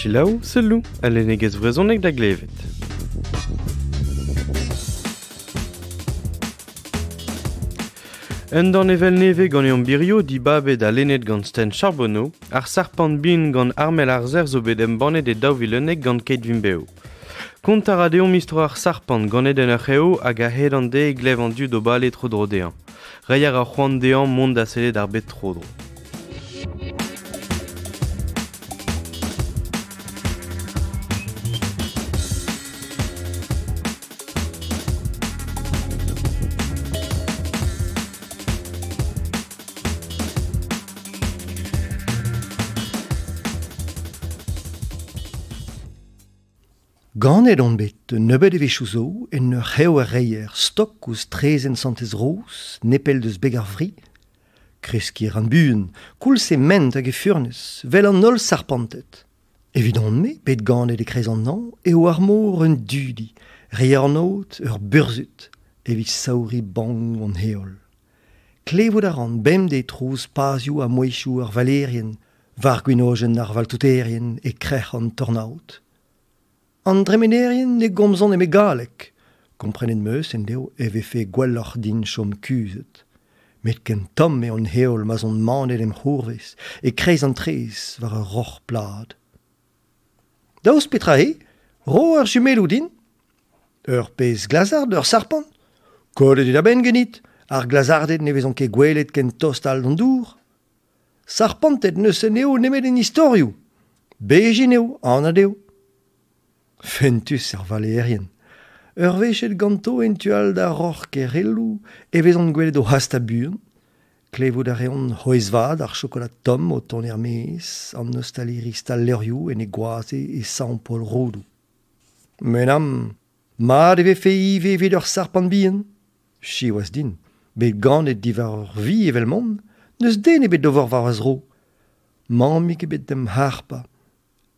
Selaou, selloù, al lennegezh vrezhonek da glevet. Un danevell nevez ganeomp hirio dibabet ha lennet gant Sten Charbonneau, Ar sarpant bihan gant Armel Arzer zo bet embannet e 2011 gant Keit Vimbev. Kontañ a ra deomp istor ar sarpant ganet en ur c'hev hag a-hed an deiz e glev an dud o bale tro-dro dezhañ. Reiñ a ra c'hoant dezhañ mont da sellet ar bed tro-dro. Ganet on bet un nebeud evezhioù zo en ur c'hev er reier stok ouzh traezhenn Santez-Roz, nepell deus beg ar Vri. Kreskiñ a ran buan, koulz e ment hag e furnez, 'vel an holl sarpanted. Evidon-me, bet ganet e-kreiz an hañv, eo ar mor un dudi, reier an aod ur burzhud evit saouriñ bannoù an heol. Klevout a ran bemdez trouz pazioù ha mouezhioù ar valerien war gwenojenn ar valtouterien e krec'h an tornaod. An dremenerien ne gomzont nemet galleg. Komprenet 'm eus endeo e vefe gwelloc'h din chom kuzhet. Met ken tomm eo an heol ma'z on manet em c'hourvez e-kreiz an traezh war ur roc'h plat. Daoust petra eo? Ro ar jumelloù din. Ur pezh glazard, ur sarpant? Kollet eo da benn ganit. Ar glazarded ne vezont ket gwelet ken tost all d'an dour. Sarpanted n'eus anezho nemet en istorioù. Bezhin eo, anat eo. Fentus ar valeerien. Ur wech aet ganto en tu all d'ar roc'h Kerelloù e vezont gwelet o hastañ buan. Klevout a reont c'hwezh-vat ar chokolad tomm o tont er-maez, an ostaliri stal-levrioù en e goaze e Saint-Paul-Rodoù. Menam, mat e vefe ivez evit ur sarpant bihan. Siwazh din, bet ganet diwar ur vi evel m'on, n'eus den ebet d'ober war va zro. Mammig ebet da'm harpañ,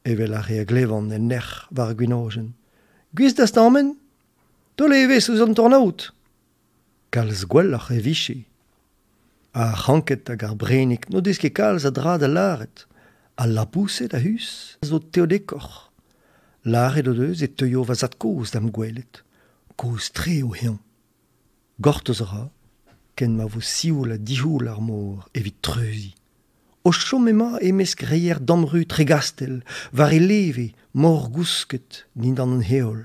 evel ar re a glevan en nec'h war ar gwinojenn. Gouest da stammen ? Taol evezh ouzh an tornaod ! Kalz gwelloc'h e vije. Ar c'hranked hag ar brennig n'o deus ket kalz a dra da lâret. Al laboused a-us zo teodekoc'h. Lâret o deus e teuio va zad-kozh da'm gwelet. Kozh-tre eo eñ. Gortoz a ra, ken ma vo sioul ha dihoull ar mor evit treuziñ. O chom emañ e-mesk reier damru Tregastell, war e leve, morgousket dindan an heol.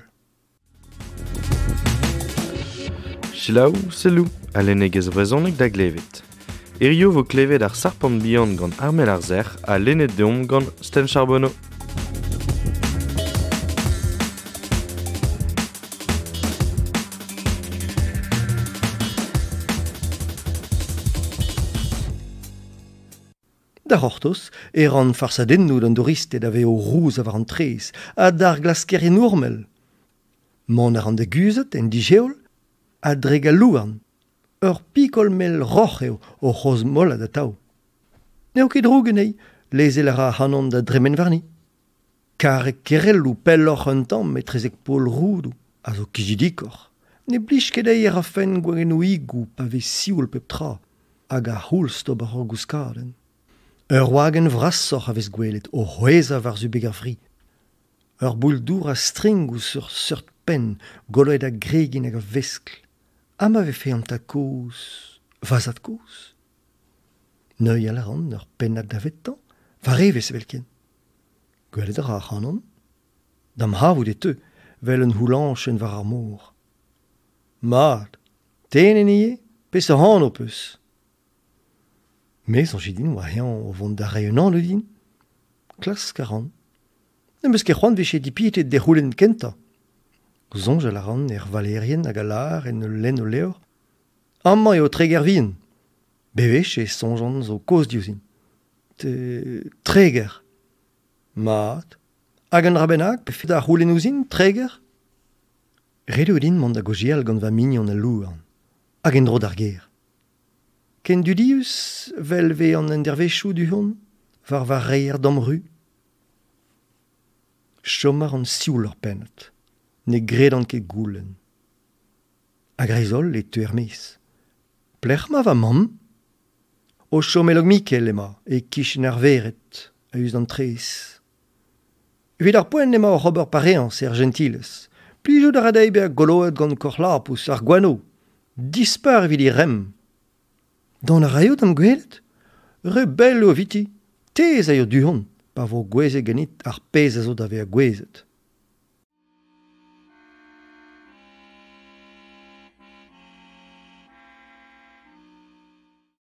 Selaou, selloù, al lennegezh vrezhonek da glevet. Hirio vo klevet ar sarpant bihan gant Armel ar Sec'h ha lennet deomp gant Sten Charbonneau. Da c'hortoz e ran farsadennoù d'an douristed a vez o rouzañ war an traezh ha d'ar glaskerien ourmel. Mont a ran da guzhat en disheol a-drek al louarn. Ur pikol mell roc'h eo o c'hrozmolat atav. N'eo ket droug anezhi, lezel a ra ac'hanon da dremen warni. Karreg Kerelloù pelloc'h un tamm etrezek pol Roudoù a zo kizidikoc'h. Ne blij ket dezhi e rafen gwagennoùigoù pa vez sioul pep tra hag ar c'houlz d'ober ur gouskadenn. Ur wagenn vrasoc'h a vez gwelet o c'hwezhañ war-zu beg ar fri. Ur boull-dour a strink ouzh ur seurt penn goloet a gregin hag a veskl. Ha ma vefe an tad-kozh va zad-kozh ? Neuial a ran ur pennad davetañ, war evezh evelkent. Gwelet a ra ac'hanon. Da'm c'havout e teu, 'vel un c'houlañchenn war ar mor. Mat, te en ivez, peseurt anv 'peus ? Me 'soñje din oa eñ o vont da reiñ un anv din. Klask a ran. N'em eus ket c'hoant 'vije dipitet d'e c'houlenn kentañ. Soñjal a ran er valerien hag a lâr en ul lenn o levr Amañ eo Treger vihan. Bewech e soñjan zo kozh diouzhin. Treger. Mat. Hag un dra bennak 'pefe da c'houlenn ouzhin, Treger ? Ret eo din mont da gaozeal gant va mignon al louarn. Hag en-dro d'ar gêr. Ken dudius 'vel 'vez an endervezhioù du-hont, war va reier damru. Chom a ran sioul ur pennad. Ne gredan ket goulenn. A-greiz-holl e teu er-maez. Pelec'h emañ va mamm ? O chom e Lokmikel emañ, e-kichen ar vered, a-us d'an traezh. Evit ar poent emañ oc'h ober pareañs er Jentilez. Plijout a ra dezhi bezañ goloet gant korlapous ar gwano. Dispar evit he remm. Dont a raio d'am gwelet ? Re bell eo eviti. Te ez aio du-hont, pa vo gouezet ganit ar pezh a zo da vezañ gouezet.